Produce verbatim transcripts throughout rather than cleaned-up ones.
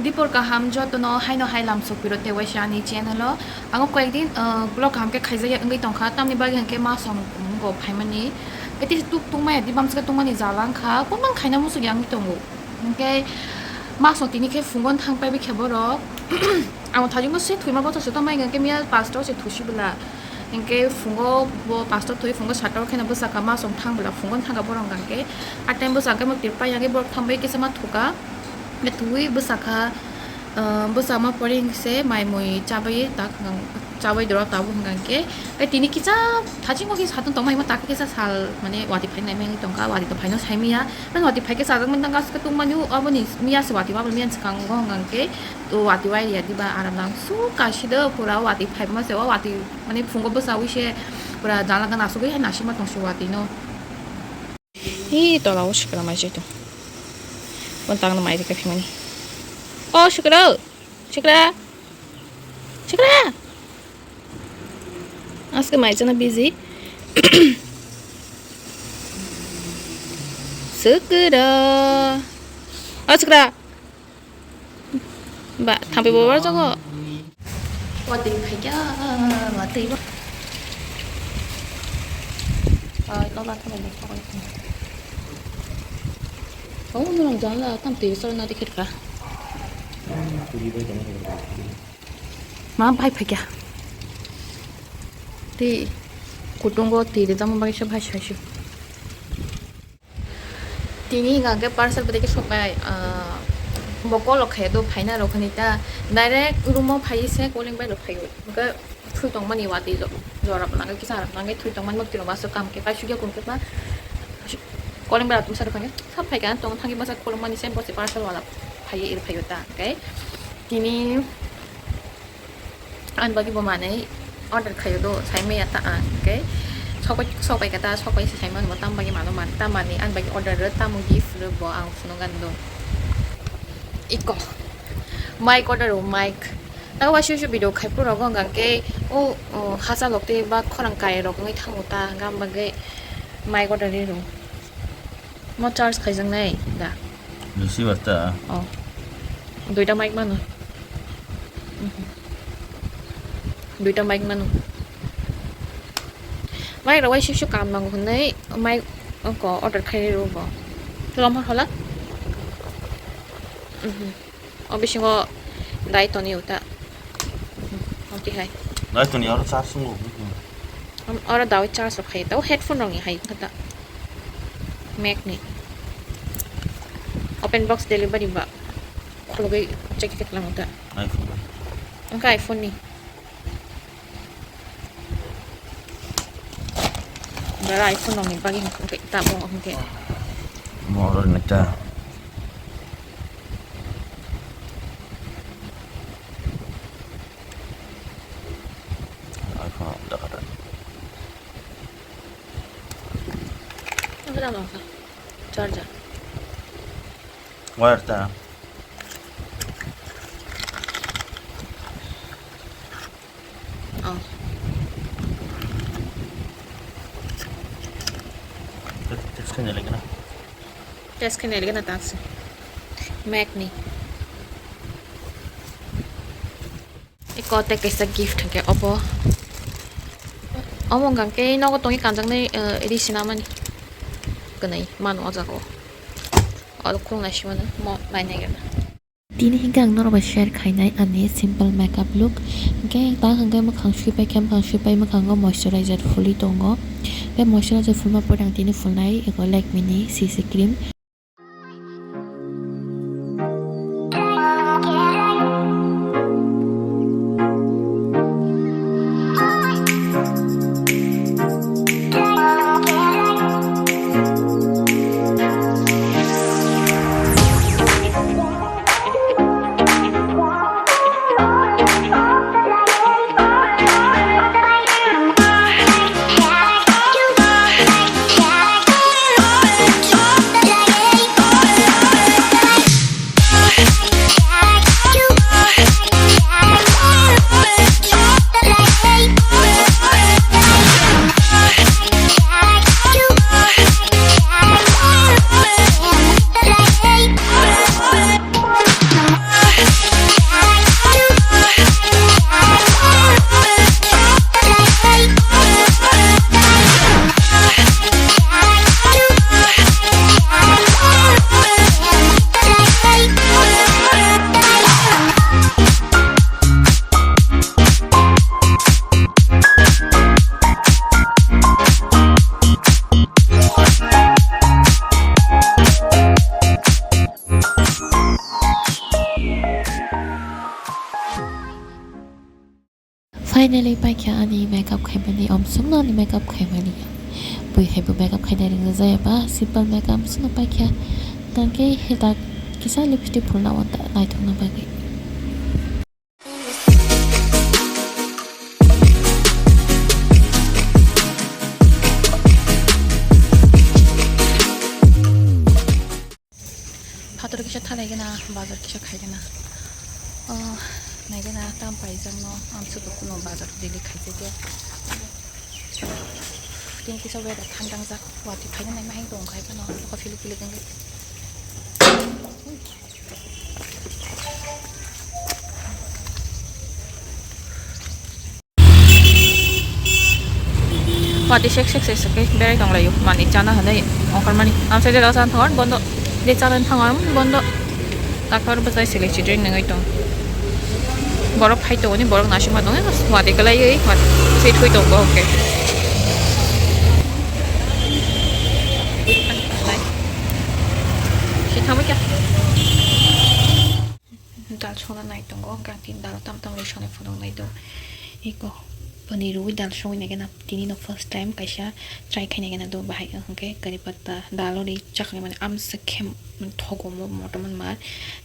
Dipor kaham jotono haino hai lam sokpiro tei waisa ani channel o. Ang o koyekdin, uh, vlog kaham khe khaijakya wngwi tongkha, tamni bagwi hwnkhe masong go phaimani. Khe tei tuk tuk maya di bamswk tuk mani jala wngkha, kwbang khaina muchungya wngwi tongo. Hwnkhe masong tini khe phungo thang paibai khe borok. Ang thajingo se thwima bothor se tongmai hwnkhe miya pastor se thusi bwla. Hwnkhe phungo bo pastor thwi phungo sata o kheno bwsakha masong thang bwla phungo thangkha borok hwnkhe. A time bwsakhe mo tirpai hwnkhe borok thangbai kisa ma thuka. Twi bwsakha, ah, bwsakma pore hwnkhe se mai mui chabai tak hwnkha, chabai doro tabuk hwnkha hwnkhe. Tei tini kisa thaching o kisa satung tongma himo tak kisa sal mane watwi phai nai mani tongkha, watwi to phaino sai miya. Mane watwi phai khe chajak mani tongkha, aswk tungmani o, aboni miya se watwi ma, aboni miya swkang o hwnkha hwnkhe to watwi wai ya diba aram nang su kaisa do pura watwi phai ma se o watwi mane phungo bwsawi se pura jala gana asugwi hai naisingma tong se watwi no. Hi tola o sikra mai jai tong. Bon tang no mai rika phimani. O sikra, sikra, sikra. Aske mai jana busy. Sikra. O sikra. Ba, thangpi bo bar jago. Watwi phaikya, watwi ba. Ai, lola thangwi bo thangwi. Oh, nung jala tam twi sor na dikhe ka. Ma bai phaikya. Twi kutungo twi de tamo bai se bai sai se. Tini hwnka hwnkhe parcel bwtwi khe soknai, ah, bo call rok khaio do phaina rok hinwi ta direct room o phaiwi se calling bai rok phaio. Hwnkhe thwi tongmani watwi jo-, jora bo nangwi kisa rok nangwi thwi tongmani mwktwi rok ma swkang khe paisukya kun khe ba calling bai rok tongsa rok khe sab phaikha tong thangwi masa khulumani se bo se parcel wala phaiwi iri phaio ta hwnkhe tini. Ani bagwi bo manwi order khaio do, sai maya ta ang, hwnkhe sokbai, sokbai khe ta, sokbai se sai mano, tam bagwi mano man, tam manwi ani bagwi order rw, tamo gift rw bo ang phunukgani do. Iko mic order o, mic. Tago waisa waisa video khai phuru rogo hwnkha khe o, o, hachalok tei ba khorang kai rok wngwi thango ta, hwnkha bagwi mic order rw. Mo charge khaijaknai da. Receiver ta. Oh. Duita mic mano. Mhm. Duita mic mano. Mic rok waisa waisa kam nango hwnwi mic oko order khai rw bo. Lomha hola. Mhm. O bisingo dai toni uta. Oke hai. Dai toni oro charge sungo. Am, oro dawi charge rok hai. Tao headphone rok ni hai kata. Mac ni. Open box delivery ba. Khulugwi check check lang uta. iPhone. Angka iPhone ni. Bara iPhone rok ni bagwi hwnkhe tamo hwnkhe. Mo order ni ta. iPhone rok dakha ta. Angka tamo angka. Charger. Wire ta. Oh. Test khe nai lagi na. Test khe nai lagi na tang se. Mac ni. Eko tei kaisa gift hwnkhe obo. Omo hwnkha khe nogo tongwi kanjaknai, eh, ri sinamani. Kwnwi mano o jaga o. Oro khulna simano mo nainai gana. Tini hinkhe ang norok bai share khainai ani simple makeup look. Hinkhe ta hinkhe mwkhang swipai khe, mwkhang swipai mwkhango moisturizer phulwi tongo. Tei moisturizer phulma pore ang tini phulnai ego Lakme ni C C cream. Finally paikha ani makeup khaimani, omsongno ani makeup khaimani. Bui haibo makeup khainai ringjak jaya ba, simple makeup omsongno paikha. Tangke hitak kisa lipstick phulna wanta naithokna bagwi. Phator kisa thalai gana, bazar kisa khai gana. Oh, nai gana tam paijak no, ang sudu kuno bazar daily khai jagya. Tin kisa weather thandangjak, wati phai gana, mahing tong khai gana, bokha philik philik wngwi. Wati sek sek sek sek khe berai tong laio, manwi chana hinwi ongkhormani. Amsai de da chan thangor bondo, de chana thangor bondo. Takhor bwchai sili chidri nungwi tong. Borok phai tongoni, borok naisingma tongwi, wati kwlaiwi, wati se thui tongo, okay. Si thamwi kha. Dal songna nai tongo, hwnkhe ang tini dal tam tam rwi songnai phunuknai do. Eko paneer rwi dal songwi naikhe na tini no first time kaisa try khainai gana do bahai, hwnkhe kari patta dal rwi chakhnai mani amsa khe thogo mo motom mar,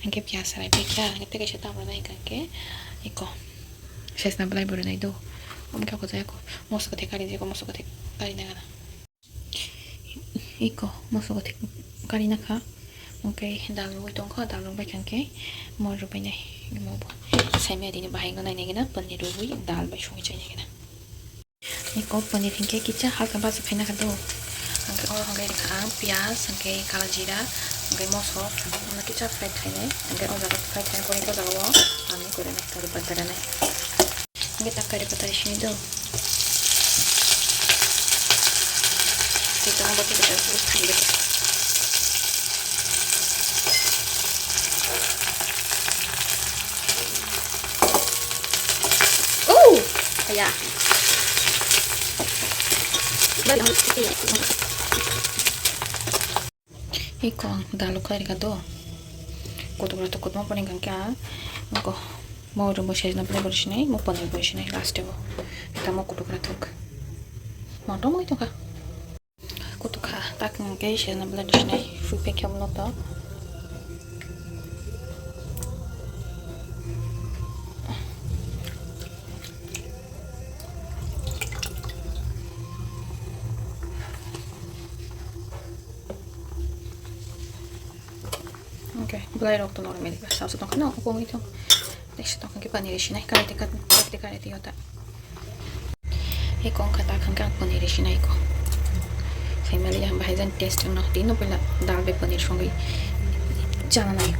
hwnkhe piyaj rai pekya, hwnkhe tei kaisa tam rwnai hwnkhe eko sesna bwlai bo rwnai do, hwnkhe eko moso kwthai kari jeko, moso kwthai kari nai gana. Eko moso kwthwi kari nakha. Hwnkhe dal rwwi tongkha, dal rwbai kha hwnkhe mo rwbainai. Mo bo saimaya dini bahai wngna nainai gana, paneer rwwi dal bai songwi chainai gana. Eko paneer hinkhe kisa halka bhajak khai nakha do. Hwnkhe oro hwnkhe rikha ang piyaj, hwnkhe kala jira, hwnkhe moso, hwnkhe kisa fry khainai, hwnkhe o jaga fry khainai, kori o jaga o ang kori nai, kari patta rwnai. Hingke tak kari patta rwi sini do. Tei tong bo tei kaisa phai do. Oh! Aya. Iko ang dal khlai rikha do. Kotor kotor kotor pore hingkha khe ang iko mo rwngbo sejna bwlai bo rw sinai, mo paneer bo rw sinai last o. Tamo kotor kotor thok. Motom oi tongkha. Kotor kha tak hingkhe sejna bwlai rw sinai. Fui pekhe omo to. Okay, bwlai rok to normal ba, sasa tongkha no, kongwi tong. Next tongkha khe paneer rw sinai, karai de, karai de, karai de, yota. Eko wngkha ta khangkhe ang paneer rw sinai eko. Family ang bahai jani test wngno, tini no puila dal bai paneer songwi chana nai.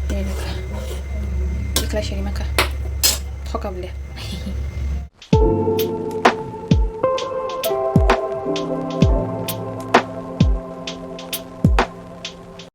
Nini kha. Ikla siri makha. Thoka bwle.